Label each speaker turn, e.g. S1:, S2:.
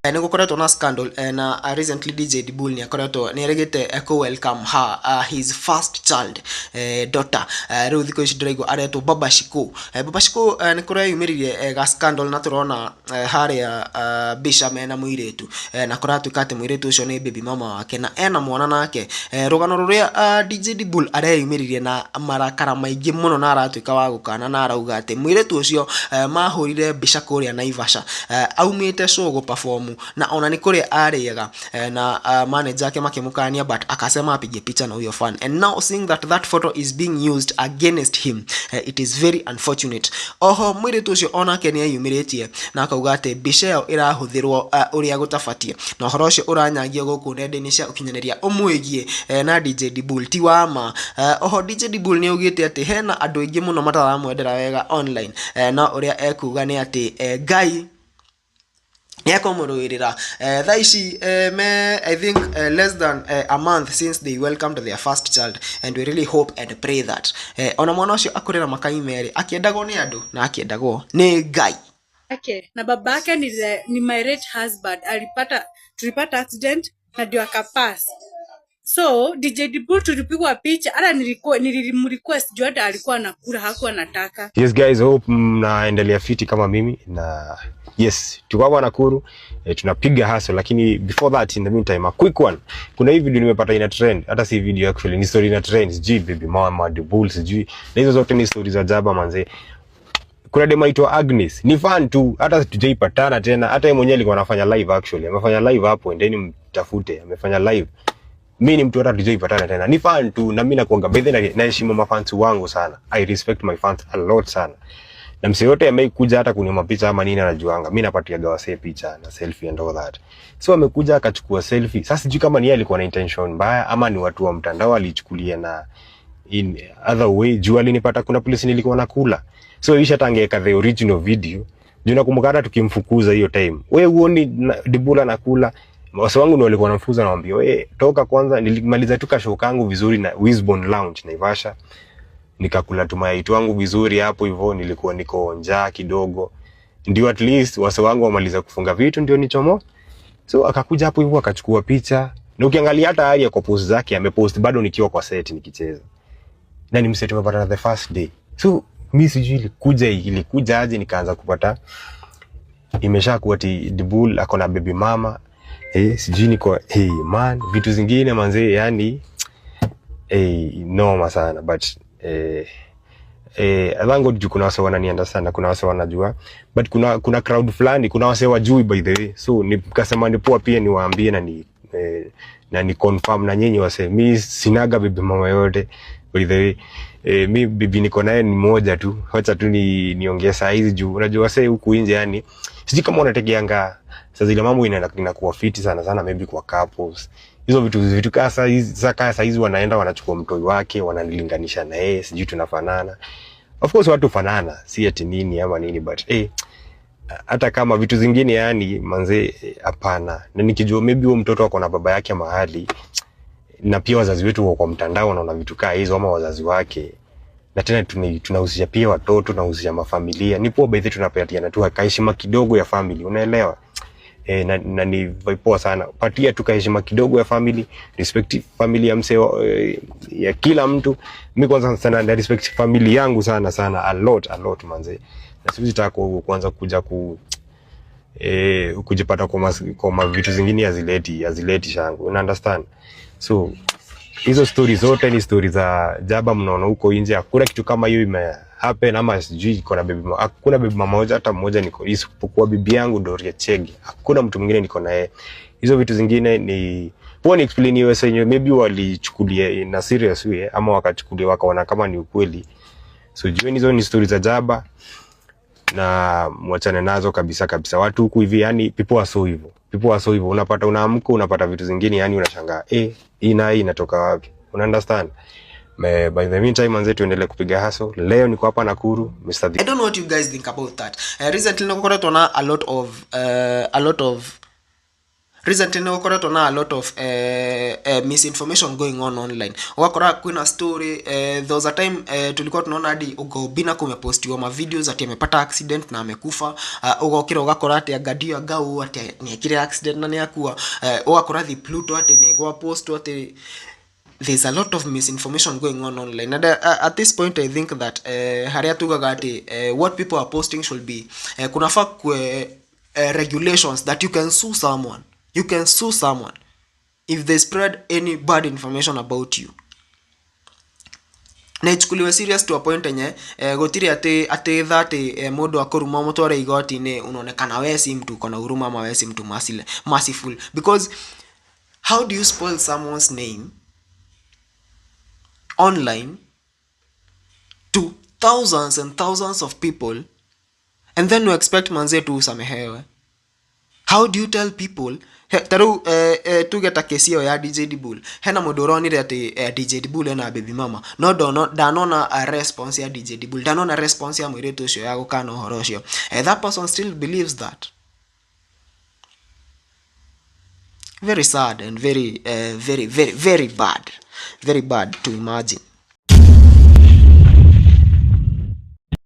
S1: Nĩ gũkoretwo na scandal na recently DJ Dibul nĩ akoretwo nĩ erĩgĩte kũ welcome her his first child, daughter. Rĩu thikũ ici ndĩraigua aretwo Baba Shiko. Baba Shiko, nĩ kũreyumĩririe ga scandal na tũrona harĩa mbica mena mũirĩtu, na kũratuĩka atĩ mũirĩtu ũcio nĩ baby mama wake na ena mwana nake. Rũgano rũrĩa DJ Dibul areyumĩririe na marakara maingĩ mũno na aratuĩka wa gũkana na arauga atĩ mũirĩtu ũcio mahũrire mbica kũrĩa Naivasha, aumĩte show gũ perform, na ona nĩ kũrĩa arĩaga, na manager ake makĩmũkania, but akasema apige picha na huyo fan, and now seeing that that photo is being used against him, it is very unfortunate. Oho mũirĩtu ũcio onake nĩ eyumĩrĩtie na akauga atĩ mbica ĩyo ĩrahũthĩrwo ũrĩa gũtabatiĩ, na ũhoro ũcio ũranyangio gũkũ nenda-inĩ cia ũkinyanĩria ũmwĩgiĩ na DJ Dibul ti wa ma. Oho DJ Dibul nĩ augĩte atĩ hena andũ aingĩ mũno mataramwendera wega online, no ũrĩa ekuga nĩ atĩ Ngai nĩekũmũrũĩrĩra. Thaa ici me I think less than a month since they welcomed their first child, and we really hope and pray that ona mwana ũcio akũrĩra makai merĩ akĩendagwo nĩ andũ na akĩendagwo nĩ Ngai.
S2: Yake na baba yake ni my late husband. Alipata, tulipata accident na ndio akapass. So DJ Dibul tulipigwa picha, hata nilikuwa nilimrequest juu hata alikuwa anakula, hakuwa anataka.
S3: Yes guys, hope mnaendelea fiti kama mimi. Na yes, tuko hapa Nakuru, tunapiga hustle, lakini before that, in the meantime, a quick one. Kuna hii video nimepata ina trend, hata si video actually, ni story ina trend, sijui baby mama Dibul, sijui, na hizo zote ni stories za jaba manze. Kuna dema aitwa Agnes, ni fan tu, hata tujaipatana tena, hata yeye mwenyewe alikuwa anafanya live actually, amefanya live hapo, endeni mtafute, amefanya live. Mi ni mtu hata tujaipatana tena, ni fan tu, na mi nakuanga by the way, naheshimu mafans wangu sana. I respect my fans a lot sana, na msee yote amekuja hata kuniomba picha ama nini anajuanga mi napatiaga wasee picha na selfie and all that. So amekuja akachukua selfie. Sasa sijui kama ni yeye alikuwa na intention mbaya ama ni watu wa mtandao alichukulia na in other way, juu alinipata kuna place nilikuwa nakula. So isha hata angeweka the original video, juu nakumbuka hata tukimfukuza hiyo time, we huoni Dibula nakula, wase wangu ndio walikuwa wanamfukuza, nawaambia, "We toka kwanza." Nilimaliza tu kashow kangu vizuri na Wisborne Lounge Naivasha, nikakula tu mayai wangu vizuri hapo hivyo, nilikuwa niko njaa kidogo, ndio at least wase wangu wamaliza kufunga vitu ndio nichomo. So akakuja hapo hivyo akachukua picha, na ukiangalia hata hali ya kwa post zake, amepost bado nikiwa kwa set nikicheza, na ni mse tumepatana the first day. So mi sijui ilikuja aje nikaanza kupata imeshakuwa ati Dibul ako na baby mama. Sijui niko, hey man, vitu zingine manze, yani noma sana. But thank God juu kuna wase wananianda sana, kuna wase wanajua, but kuna crowd fulani, kuna wase wajui by the way. So nikasema ni poa pia niwaambie na ni confirm na nyinyi wase, mi sinaga baby mama yote by the way. Mi bibi niko naye ni moja tu. Wacha tu ni niongee saa hizi juu unajua wase huku nje, yani sijui kama unategeanga saa zile mambo inakuwa fiti sana sana, maybe kwa couples, hizo vitu kaa saa hizi, kaa saa hizi wanaenda wanachukua mtoi wake wananilinganisha na yeye, sijui tunafanana. Of course watu fanana, si ati nini ama nini, but hata kama vitu zingine yani manze, hapana. Na nikijua maybe huo mtoto ako na baba yake mahali, na pia wazazi wetu wako kwa mtandao wanaona vitu kaa hizo ama wazazi wake, na tena tunahusisha pia watoto, tunahusisha mafamilia, ni poa by the way, tunapatiana tu kaheshima kidogo ya family, unaelewa? Na ni vibe poa sana, patia tu kaheshima kidogo ya family, respect family ya msee, ya kila mtu. Mi kwanza sana na respect family yangu sana sana, a lot a lot manze, na siwezi taka kuanza kuja kujipata kwa vitu zingine hazileti shangu, una understand? So hizo story zote ni story za jaba mnaona huko nje. Hakuna kitu kama hiyo ime happen ama sijui iko na baby hakuna baby mama moja hata mmoja niko, isipokuwa bibi yangu Doria Chege, hakuna mtu mwingine niko naye. Hizo vitu zingine ni poa ni explain hiyo yenyewe, maybe walichukulia in a serious way ama wakachukulia wakaona kama ni ukweli. So jueni hizo ni story za jaba na mwachane nazo kabisa kabisa. Watu huku hivi, yani people are so evil, people are so evil. Unapata unaamka unapata vitu zingine, yani unashangaa, hii na hii inatoka wapi? Una understand? By the meantime manze, tuendelee kupiga hustle. Leo niko hapa Nakuru, Mr.
S1: I don't know what you guys think about that. Recently nĩgũkoretwo na a lot of Recently nĩ gũkoretwo na a lot of misinformation going on online. Ũgakora kwĩna story, there was a time tulikuwa tunaona hadi Oga Obinna kumepostiwa ma videos ati amepata accident na amekufa. Ũgokĩra ũgakora atĩ Angadio Angau atĩ nĩekire accident na nĩakua. Ũgakora The Pluto atĩ nĩ post atĩ there's a lot of misinformation going on online, and at this point I think that haria tugaga ati what people are posting should be, kunafaa kwe regulations that you can sue someone. You can sue someone if they spread any bad information about you, na ichukuliwe serious to a point enye gutiri ati ati tha ati mundu akuruma mutware igoti-inĩ, unaonekana we si mtu uko na huruma ama we si mtu merciful, because how do you spoil someone's name online to thousands and thousands of people and then you expect manze tu usamehewe? How do you tell people? Ta rĩu tuge ta kesi ĩyo ya DJ Dibul, hena mũndũ ũronire atĩ DJ Dibul ena baby mama, no ndanona a response ya DJ Dibul, ndanona response ya mũirĩtu ũcio ya gũkana ũhoro ũcio. That person still believes that. Very sad and very very very very bad, very bad to imagine.